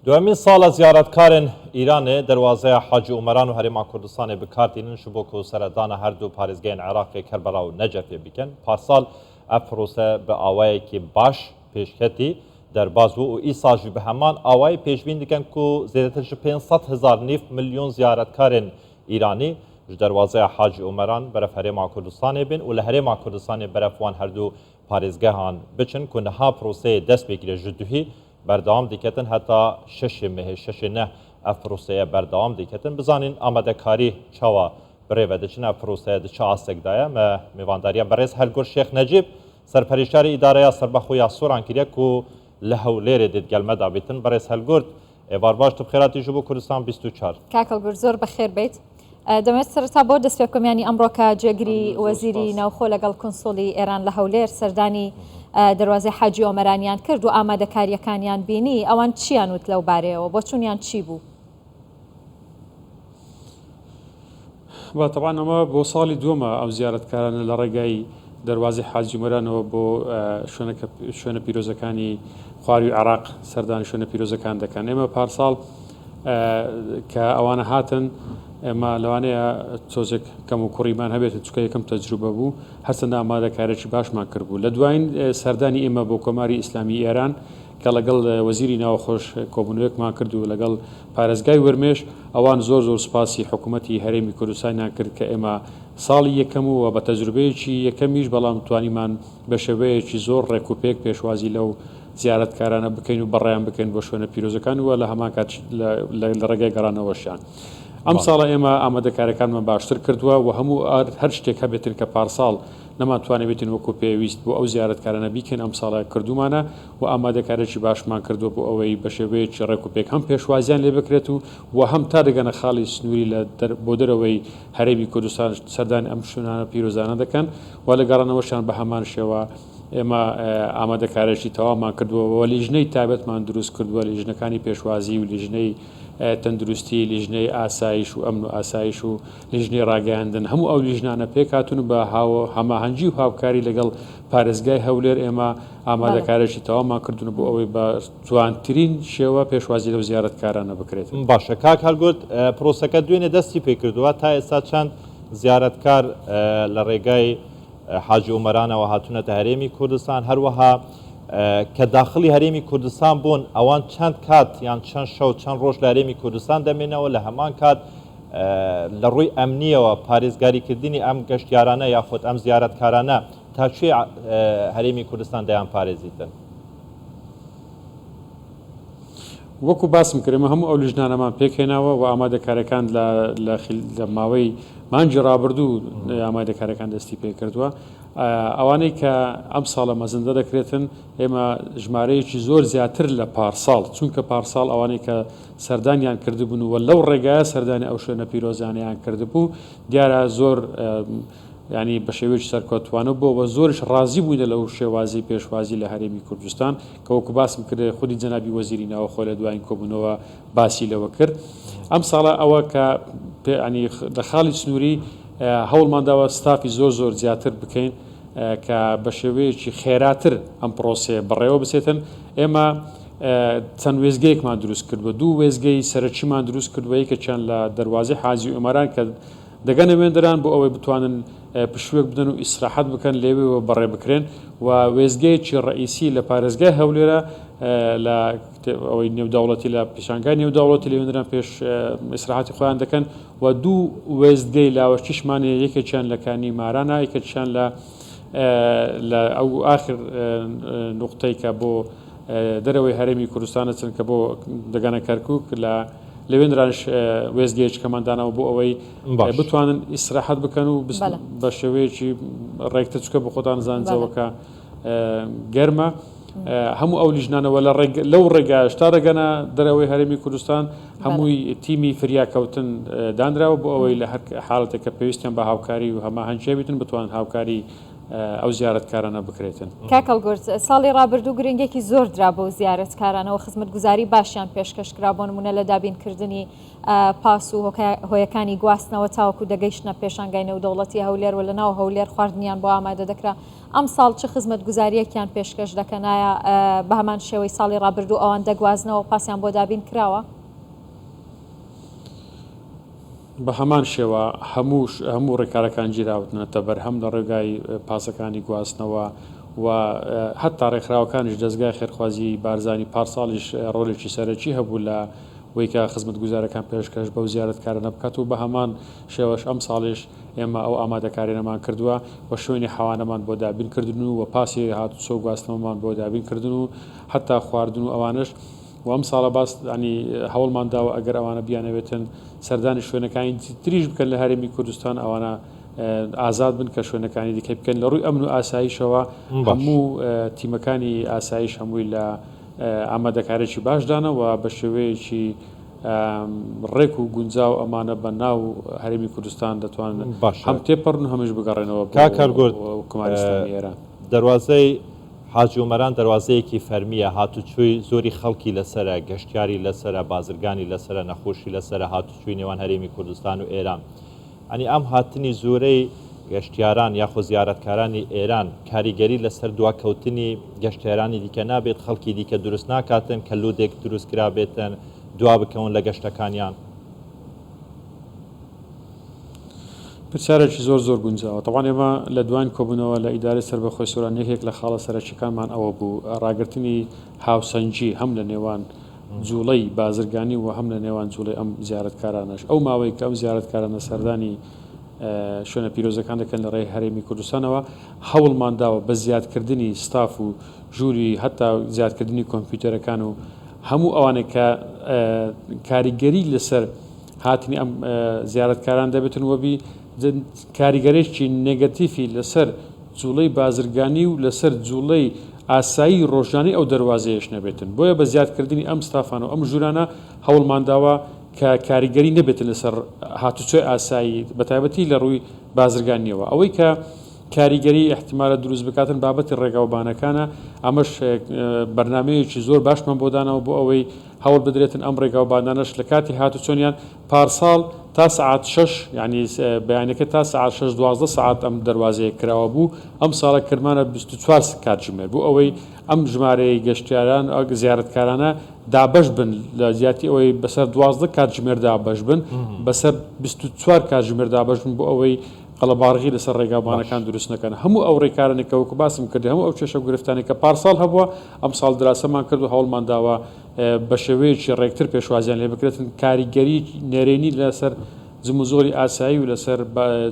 دوایەمین ساڵە زیارەتکارێن ئیرانێ دەروازەیا حاجی ئومەران و هەرێما کوردستانێ بکار تînin ji bo ku seredana her du parêzgehên Iraqê Kerbela û Necefê bikin. Parsal ev prose bi awayekî baş pêşketî derbas bû û îsal jî bi heman awayî pêşbîn dikin ku zêdetir ji 500 hezar nîv milyon ziyaretkarên Îranî ji derwazeya Hacî Omeran berev Herêma Kurdistanê bin û li Herêma Kurdistanê berev wan her du parêzgehan biçin ku niha proseyê dest pê kiriye ji duhî berdewam diketin heta şeşê mehê şeşê neh ev proseye berdewam diketin. Bizanîn amadekarî çawa birêve diçin ev proseye di çi astek de ye me mêvandariya berêz Helgurd Şêx Necîb serperiştarê îdareya serbexwe ya Soran kiriye ku li Hewlêrê dê digel me da bîtin. Berêz Helgurd êvar baş tu bi xêr hatî ji bo Kurdistan 24. کاک هەڵگورد زۆر بەخێر بیت. دەمەوێت سەرەتا بۆ دەست پێ بکەم یانی ئەمڕۆ کە جێگری وەزیری ناوخۆ لەگەڵ کونسوڵی ئێران لە هەولێر سەردانی دەروازەی حاجی ئۆمەرانیان کرد و ئامادەکارییەکانیان بینی ئەوان چیان وت لەو بارەیەوە بۆچوونیان چی بوو؟ با تەبعەن ئەمە بۆ ساڵی دووەمە ئەو زیارەتکارانە لە ڕێگای دەروازەی حاجی مەرانەوە بۆ شوێنەکە شوێنە پیرۆزەکانی خواروی عێراق سەردانی شوێنە پیرۆزەکان دەکەن ئێمە پارساڵ کە ئەوانە هاتن ئێمە لەوانەیە تۆزێک کەم و کوڕیمان هەبێت چکە یەکەم تەجروبە بوو هەرچەندە ئامادەکارێکی باشمان کردبوو لە دوایین سەردانی ئێمە بۆ کۆماری ئیسلامی ئێران کە لەگەڵ وەزیری ناوخۆش کۆبوونەوەیەکمان کرد و لەگەڵ پارێزگای ورمێش، ئەوان زۆر زۆر سوپاسی حکوومەتی هەرێمی کوردستانیان کرد کە ئێمە ساڵی یەکەم و بە تەجروبەیەکی یەکەمیش بەڵام توانیمان بە شێوەیەکی زۆر ڕێکوپێک پێشوازی لەو زیارەتکارانە بکەین و بەڕێیان بکەین بۆ شوێنە پیرۆزەکان و لە هەمان کات لە ڕێگای گەڕانەوەشیان. ئەم ساڵە ئێمە ئامادەکاریەکانمان باشتر کردووە و هەموو هەر شتێک هەبێتن کە پارساڵ نەمانتوانیبێتین وەکو پێویست بۆ ئەو زیارەتکارانە بیکەین ئەمساڵە کردوومانە و ئامادەکاریی باشمان کردووە بۆ ئەوەی بە شێوەیەکی ڕێک و پێک هەم پێشوازیان لێ بکرێت و و هەم تا دەگەنە خاڵی سنووری لە بۆ دەرەوەی هەرێمی کوردستان سەردانی ئەم شوێنانە پیرۆزانە دەکەن و لە گەڕانەوەشیان بە هەمان شێوە ئێمە ئامادەکاریی تەواومان کردووە و لیژنەی تایبەتمان دروست کردووە لیژنەکانی پێشوازی و لیژنەی تەندروستی لیژنەی ئاسایش و ئەمن و ئاسایش و لیژنەی ڕاگەیاندن هەموو ئەو لیژنانە پێکهاتوون و بە هەماهەنگی و هاوکاری لەگەڵ پارێزگای هەولێر ئێمە ئامادەکاریی تەواومان کردوون بۆ ئەوەی بە جوانترین شێوە پێشوازی لەو زیارەتکارانە بکرێت. باشە کاک هەڵگورد پرۆسەکە دوێنێ دەستی پێکردووە تا ئێستا چەند زیارەتکار لە ڕێگای حاجی ئۆمەرانەوە هاتوونەتە هەرێمی کوردستان هەروەها کە داخڵی هەرێمی کوردستان بوون ئەوان چەند کات یان چەند شەو چەند ڕۆژ لە هەرێمی کوردستان دەمێنەوە لە هەمان کات لە ڕووی ئەمنیەوە پارێزگاریکردنی ئەم گەشتیارانە یاخود ئەم زیارەتکارانە تا کوێ هەرێمی کوردستان دەیان پارێزیتن؟ وەکو باسم کرد ئێمە هەموو ئەو لیژنانەمان پێکهێناوە و ئامادەکاریەکان لە ماوەی مانگی ڕابردوو ئامادەکاریەکان دەستی پێکردووە ئەوانەی کە ئەم ساڵە مەزندە دەکرێتن ئێمە ژمارەیەکی زۆر زیاتر لە پارساڵ چونکە پارساڵ ئەوانەی کە سەردانیان کردبوون و لەو ڕێگایە سەردانی ئەو شوێنە پیرۆزانەیان کردبوو دیارە زۆر یانی بە شێوەیەکی سەرکەوتوانە بووە و زۆریش ڕازی بووینە لەو شێوازی پێشوازی لە هەرێمی کوردستان کە وەکو باسم کرد خودی جەنابی وەزیری ناوەخۆ لە دوایین کۆبوونەوە باسی لەوە کرد ئەم ساڵە ئەوە کە ینی لە خاڵی سنووری هەوڵمان داوە ستافی زۆر زۆر زیاتر بکەین کە بە شێوەیەکی خێراتر ئەم پرۆسەیە بەڕێوە بچێتن ئێمە چەند وێزگەیەکمان دروست کردووە دوو وێزگەی سەرەکیمان دروست کردووە یەکێکیان لە دەروازەی حاجی ئۆمەران کە دەگەنە وێندران بۆ ئەوەی بتوانن پشووێک بدەن و ئیسراحەت بکەن لەوێوە بەڕێ بکرێن و وێستگەیەکی ڕەئیسی لە پارێزگای هەولێرە لە ئەوەی نێودەوڵەتی لە پیشانگای نێودەوڵەتی لە وێندران پێش ئیسراحەتی خۆیان دەکەن و دوو وێستگەی لاوەکیشمان هەیە یەکێکیان لە کانی مارانە یەکێکیان لە لە ئەو ئاخر نوقتەی کە بۆ دەرەوەی هەرێمی کوردستان دەچن کە بۆ دەگەنە کەرکوک لە لەوێندرانش وێستگەیەکەمان داناوە بۆ ئەوەی بتوانن ئیسراحەت بکەن و بە شێوەیەکی ڕێکتر چکە بە خۆتان زانجەوەکە گەرمە هەموو ئەو لیژنانەوە لە لەو ڕێگاش تا دەگەنە دەرەوەی هەرێمی کوردستان هەمووی تیمی فریاکەوتن دانراوە بۆ ئەوەی لە هەر حاڵەتێک کە پێویستیان بە هاوکاری و هەماهەنگی هەبیتن بتوانن هاوکاری. ئەو زیارەتکارانە بکرێتن. کاک هەڵگورد، ساڵی ڕابردوو گرنگیەکی زۆر درا بەو زیارەتکارانە و خزمەتگوزاری باشیان پێشکەش کرا، بۆ نموونە لە دابینکردنی پاس و هۆیەکانی گواستنەوە تاوەکو دەگەیشتنە پێشانگای نێودەوڵەتی هەولێر و لەناو هەولێر خواردنیان بۆ ئامادە دەکرا، ئەمساڵ چ خزمەتگوزارییەکیان پێشکەش دەکەن؟ ئایا بەهەمان شێوەی ساڵی ڕابردوو ئەوان دەگوازنەوە و پاسیان بۆ دابین کراوە؟ بە هەمان شێوە هەموو هەموو ڕێکارەکان گیراوتنەتە بەر هەم لە ڕێگای پاسەکانی گواستنەوە و هەتا ڕێکخراوەکانیش دەزگای خێرخوازیی بارزانی پارساڵیش ڕۆلێکی سەرەکی هەبوو لە وەی کە خزمەتگوزارەکان پێشکەش بەو زیارەتکارانە بکات و بە هەمان شێوەش ئەمساڵیش ئێمە ئەو ئامادەکاریانەمان کردووە و شوێنی حەوانەمان بۆ دابین کردن و پاسی هاتوچۆ و گواستنەوەمان بۆ دابین کردن و هەتا خواردن و ئەوانەش و ئەم ساڵە باس ینی هەوڵمان داوە ئەگەر ئەوانە بیانەوێتن سەردانی شوێنەکانی تریش بکەن لە هەرێمی کوردستان ئەوانە ئازاد بن کە شوێنەکانی دیکە بکەن لە ڕووی ئەمن و ئاسایشەوە هەموو تیمەکانی ئاسایش هەمووی لە ئامادەکارێکی باشدانە و بە شێوەیەکی ڕێک و گونجاو ئەمانە بە ناو هەرێمی کوردستان دەتوانن هەم تێپەڕن و هەمیش بگەڕێنەوە بۆ کۆماری ئیسلامی ئێران. دەروازەی حاجی ئۆمەران دەروازەیەکی فەرمییە، هاتوچۆی زۆری خەڵکی لەسەرە، گەشتیاری لەسەرە، بازرگانی لەسەرە، نەخۆشی لەسەرە، هاتوچۆی نێوان هەرێمی کوردستان و ئێران. یانی ئەم هاتنی زۆرەی گەشتیاران یاخۆ زیارەتکارانی ئێران کاریگەری لەسەر دواکەوتنی گەشتیارانی دیکە نابێت، خەڵکی دیکە دروست ناکاتن کە لودێک دروست کرابێتن دوا بکەون لە گەشتەکانیان؟ پرسیارێکی زۆر زۆر گونجاوە. تەبعەن ئێمە لە دواین کۆبوونەوە لە ئیدارەی سەربەخۆی سۆران یەکێک لە خاڵە سەرەکیەکانمان ئەوە بوو ڕاگرتنی هاوسەنگی هەم لە نێوان جوڵەی بازرگانی و هەم لە نێوان جوڵەی ئەم زیارەتکارانەش. ئەو ماوەی کە ئەم زیارەتکارانە سەردانی شوێنە پیرۆزەکان دەکەن لە ڕێی هەرێمی کوردستانەوە هەوڵمان داوە بە زیادکردنی ستاف و ژووری هەتا زیادکردنی کۆمپیوتەرەکان و هەموو ئەوانەی کە کاریگەری لەسەر هاتنی ئەم زیارەتکاران دەبێتن وەبی کاریگەرێکی نێگەتیفی لەسەر جوڵەی بازرگانی و لەسەر جوڵەی ئاسایی ڕۆژانەی ئەو دەروازەیەش نەبێتن بۆیە بە زیادکردنی ئەم ستافانە و ئەم ژوورانە هەوڵمانداوە کە کاریگەری نەبێتن لەسەر هاتوچۆی ئاسایی بەتایبەتی لە ڕووی بازرگانیەوە ئەوەی کە کاریگەری ئیحتیمالە دروست بکاتن بابەتی ڕێگاوبانەکانە ئەمەش بەرنامەیەکی زۆر باشمان بۆ داناوە بۆ ئەوەی هەوڵ بدرێتن ئەم ڕێگاوبانانەش لە کاتی هاتوچۆنیان پارساڵ تا سەعات شەش یانی بەیانەکە تا سەعات شەش 12 سەعات ئەم دەروازەیە کراوە بوو ئەم ساڵە کردمانە 24 کاتژمێر بۆ ئەوەی ئەم ژمارەی گەشتیاران زیارەتکارانە دابەش بن لە جیاتی ئەوەی بەسەر 12 کاتژمێر دابەش بن بەسەر 24 کاتژمێر دابەش بن بۆ ئەوەی قەڵەباڵغی لەسەر ڕێگاوبانەکان دروست نەکەن. هەموو ئەو ڕێکارانەی کە وەکو باسم کردی، هەموو ئەو کێشە و گرفتانەی کە پارساڵ هەبووە، ئەمساڵ دراسەمان کرد و هەوڵمان داوە بە شێوەیەکی ڕێکتر پێشوازیان لێ بکرێتن، کاریگەریی نەرێنی لەسەر جموجۆڵی ئاسایی و لەسەر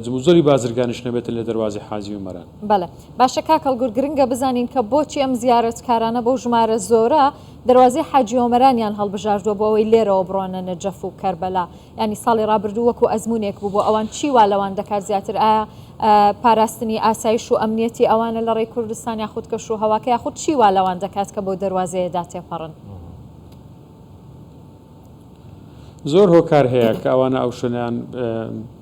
جموجۆڵی بازرگانیش نەبێتن لە دەروازەی حاجی ئۆمەران. بەڵێ. باشە کاک هەڵگورد گرنگە بزانین کە بۆچی ئەم زیارەتکارانە بەو ژمارە زۆرە دەروازەی حاجی ئۆمەرانیان هەڵبژاردووە بۆ ئەوەی لێرەوە بڕۆنە نەجەف و کەربەلا؟ یانی ساڵی ڕابردوو وەکو ئەزموونێک بوو بۆ ئەوان چی وا لەوان دەکات زیاتر ئایا پاراستنی ئاسایش و ئەمنیەتی ئەوانە لە ڕێی کوردستان یاخود کەش و هەواکە یاخود چی وا لەوان دەکات کە بەو دەروازەیەدا تێپەڕن؟ زۆر هۆکار هەیە کە ئەوانە ئەو شوێنیان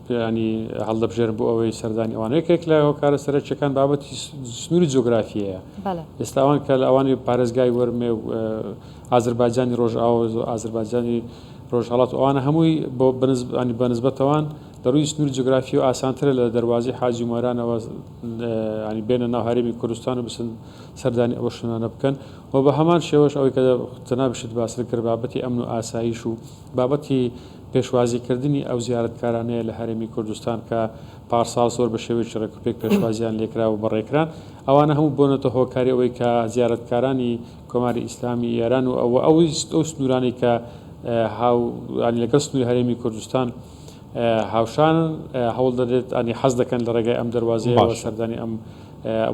ینی هەڵدەبژێرن بۆ ئەوەی سەردانی ئەوان یەکێک لە هۆکارە سەرەکیەکان بابەتی سنووری جۆگرافیەیە ئێستا ئەوان کە لە ئەوانی پارێزگای وەرمێ و ئازربایجانی ڕۆژئاوا و ئازربایجانی ڕۆژهەڵات و ئەوانە هەمووی بۆ ینی بە نسبەتەوان لە ڕووی سنووری جوگرافی و ئاسانترە لە دەروازەی حاجی مۆرانەوە ینی بێنە ناو هەرێمی کوردستان و بچن سەردانی ئەوە شوێنانە بکەن و بە هەمان شێوەش ئەوەی کە جەنابیشت باست کرد بابەتی ئەمن و ئاسایش و بابەتی پێشوازیکردنی ئەو زیارەتکارانەیە لە هەرێمی کوردستان کە پارساڵ زۆر بە شێوەیەکی ڕێکوپێک پێشوازیان لێکرا و بەڕێکران ئەوانە هەموو بۆنەتە هۆکاری ئەوەی کە زیارەتکارانی کۆماری ئیسلامی ئێران و ئەوە ئەو ئەو سنوورانەی کە هاو ینی لەگەڵ سنووری هەرێمی کوردستان هاوشانن هەوڵ دەدرێت ینی حەز دەکەن لە ڕێگای ئەم دەروازەیەوە باشە. سەردانی ئەم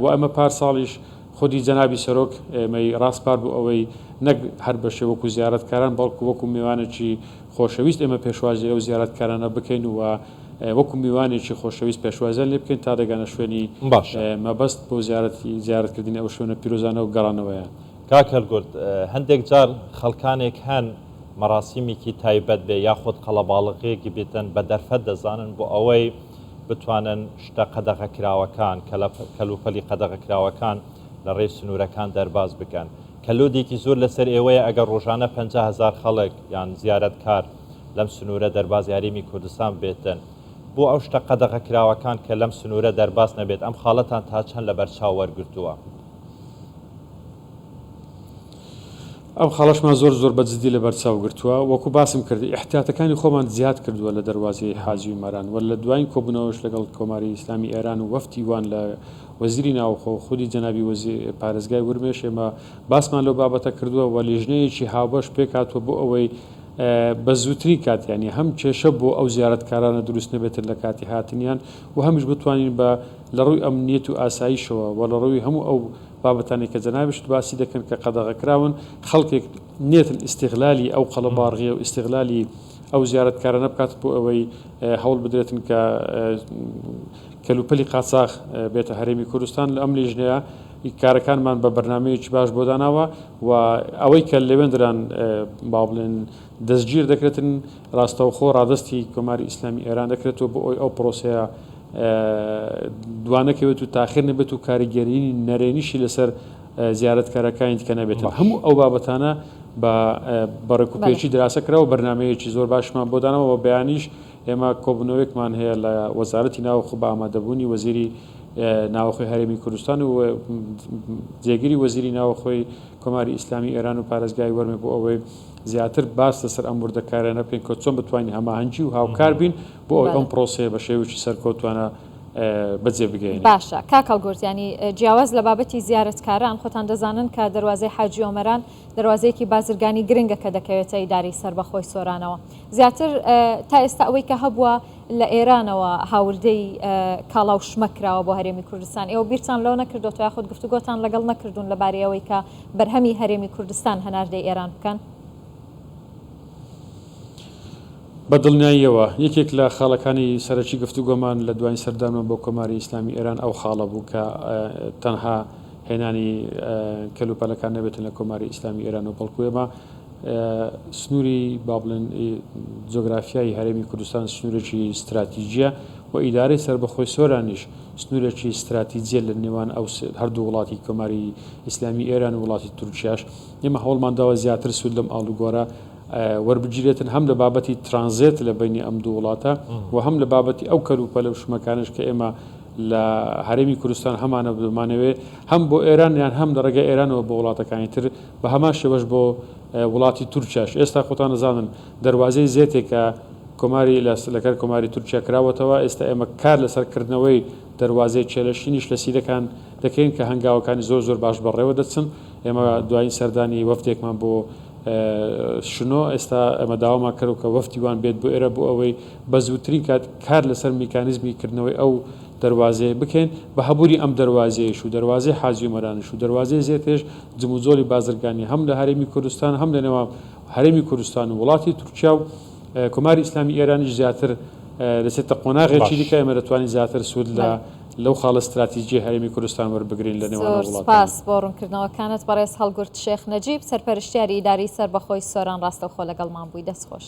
و ئەمە پار ساڵیش خودی جەنابی سەرۆک ئێمەی ڕاسپارد بۆ ئەوەی نەک هەر بەشێ وەکو زیارەتکاران بەڵکو وەکو میوانێکی خۆشەویست ئێمە پێشوازی لەو زیارەتکارانە بکەین و وەکو میوانێکی خۆشەویست پێشوازیان لێ بکەین تا دەگەنە شوێنی باشە. مەبەست بۆ زیارەتی زیارەتکردنی ئەو شوێنە پیرۆزانە و گەڕانەوەیان. کاک هەلگورد هەندێک جار خەڵکانێک هەن مەراسیمێکی تایبەت بێ یاخود قەڵەباڵغیەکی بێتن بە دەرفەت دەزانن بۆ ئەوەی بتوانن شتە قەدەغەکراوەکان، کەلوپەلی قەدەغەکراوەکان لە ڕێی سنوورەکان دەرباز بکەن. کە لۆدێکی زۆر لەسەر ئێوەیە ئەگەر ڕۆژانە 50,000 خەڵک یان زیارەتکار لەم سنوورە دەربازی هەرێمی کوردستان بێتن، بۆ ئەو شتە قەدەغەکراوەکان کە لەم سنوورە دەرباز نەبێت ئەم خاڵەتان تا چەند لەبەرچاو وەرگرتووە؟ ئەم خاڵەشمان زۆر زۆر بە جدی لەبەرچاو گرتووە، وەکو باسم کرد ئیحتیاتەکانی خۆمان زیاد کردووە لە دەروازەی حاجی مەران و لە دوایین کۆبوونەوەش لەگەڵ کۆماری ئیسلامی ئێران و وەفدی وان لە وەزیری ناوخۆ و خودی جەنابی وەزیر پارێزگای ورمێش ئێمە باسمان لەو بابەتە کردووە و لیژنەیەکی هاوبەش پێکهاتووە بۆ ئەوەی بە زووترین کات یانی هەم کێشە بۆ ئەو زیارەتکارانە دروست نەبێتن لە کاتی هاتنیان و هەمیش بتوانین بە لە ڕووی ئەمنیەت و ئاسایشەوە و لە ڕووی هەموو ئەو بابەتانەی کە جەنابیشت باسی دەکەن کە قەدەغەکراون خەڵکێک نێتن ئیستیغلالی ئەو قەڵەباڕغیە و ئیستیغلالی ئەو زیارەتکارانە بکات بۆ ئەوەی هەوڵ بدرێتن کە کەلوپەلی قاچاخ بێتە هەرێمی کوردستان لە ئەم لیژنەیە کارەکانمان بە بەرنامەیەکی باش بۆ داناوە و ئەوەی کە لەوێندران با بڵێن دەستگیر دەکرێتن ڕاستەوخۆ ڕادەستی کۆماری ئیسلامی ئێران دەکرێتەوە بۆ ئەوی ئەو پرۆسەیە دوانەکەوێت و تاخیر نەبێت و کاریگەریی نەرێنیشی لەسەر زیارەتکارەکانی دیکە نەبێتن. هەموو ئەو بابەتانە بە بە ڕێکوپێکی دراسە کراوە، بەرنامەیەکی زۆر باشمان بۆ داناوە و بەیانیش ئێمە کۆبوونەوەیەکمان هەیە لە وەزارەتی ناوخۆ بە ئامادەبوونی وەزیری ناوخۆی هەرێمی کوردستان و جێگری وەزیری ناوخۆی کۆماری ئیسلامی ئێران و پارێزگای وەرمێ بۆ ئەوەی زیاتر باس لەسەر ئەم وردەکاریانە بکەین کە چۆن بتوانین هەماهەنگی و هاوکار بین بۆ ئەوەی ئەم پرۆسەیە بە شێوەیەکی سەرکەوتوانە بەجێ بگەیەنین. باشە کاک هەڵگورد یانی جیاواز لە بابەتی زیارەتکاران خۆتان دەزانن کە دەروازەی حاجی ئۆمەران دەروازەیەکی بازرگانی گرنگە کە دەکەوێتە ئیدارەی سەربەخۆی سۆرانەوە زیاتر تا ئێستا ئەوەی کە هەبووە لە ئێرانەوە هاوردەی کاڵا و شمەک کراوە بۆ هەرێمی کوردستان ئێوە بیرتان لەوە نەکردۆتەوە یاخود گفتوگۆتان لەگەڵ نەکردوون لەبارەی ئەوەی کە بەرهەمی هەرێمی کوردستان هەناردەی ئێران بکەن؟ بە دڵنیاییەوە یەکێک لە خاڵەکانی سەرەکی گفتوگۆمان لە دواین سەردانمان بۆ کۆماری ئیسلامی ئێران ئەو خاڵە بوو کە تەنها هێنانی کەلوپەلەکان نەبێتن لە کۆماری ئیسلامی ئێران و بەڵکو ئێمە سنووری با بڵێن جۆگرافیای هەرێمی کوردستان سنوورێکی ستراتیجیە و ئیدارەی سەربەخۆی سۆرانیش سنوورێکی ستراتیجیە لە نێوان ئەو هەردوو وڵاتی کۆماری ئیسلامی ئێران و وڵاتی تورکیاش ئێمە هەوڵمان داوە زیاتر سوود لەم ئاڵوگۆرە وەربگیرێتن هەم لە بابەتی ترانزێت لە بینی ئەم دوو وڵاتە و هەم لە بابەتی ئەو کەلوپەلە و شمەکانش کە ئێمە لە هەرێمی کوردستان هەمانە بمانەوێ هەم بۆ ئێران یان هەم لە ڕێگای ئێرانەوە بۆ وڵاتەکانی تر بە هەمان شێوەش بۆ وڵاتی تورکیاش ئێستا خۆتان دەزانن دەروازەی زێتێک کە کۆماری لەکەر کۆماری تورکیا کراوەتەوە ئێستا ئێمە کار لەسەر کردنەوەی دەروازەی چێلەشینیش لە سیدەکان دەکەین کە هەنگاوەکانی زۆر زۆر باش بەڕێوە دەچن ئێمە دوایین سەردانی وەفدێکمان بۆ شنۆ ئێستا ئێمە داوامان کرد کە وەفدی وان بێت بۆ ئێرە بۆ ئەوەی بە زووترین کات کار لەسەر میکانیزمی کردنەوەی ئەو دەروازەیە بکەین، بە هەبوونی ئەم دەروازەیەش و دەروازەی حاجی ئۆمەرانیش و دەروازەی زێتێش جموجۆڵی بازرگانی هەم لە هەرێمی کوردستان هەم لە نێوان هەرێمی کوردستان و وڵاتی تورکیا و کۆماری ئیسلامی ئێرانیش زیاتر دەچێتە قۆناغێکی دیکە ئێمە دەتوانین زیاتر سوود لە لەو خاڵە ستراتیجیەی هەرێمی کوردستان وەربگرین لە نێوان زۆر سپاس بۆ ڕوونکردنەوەکانت بەڕێز هەڵگورد شێخ نەجیب سەرپەرشتیاری ئیدارەی سەربەخۆی سۆران ڕاستەوخۆ لەگەڵمان بووی دەست خۆش.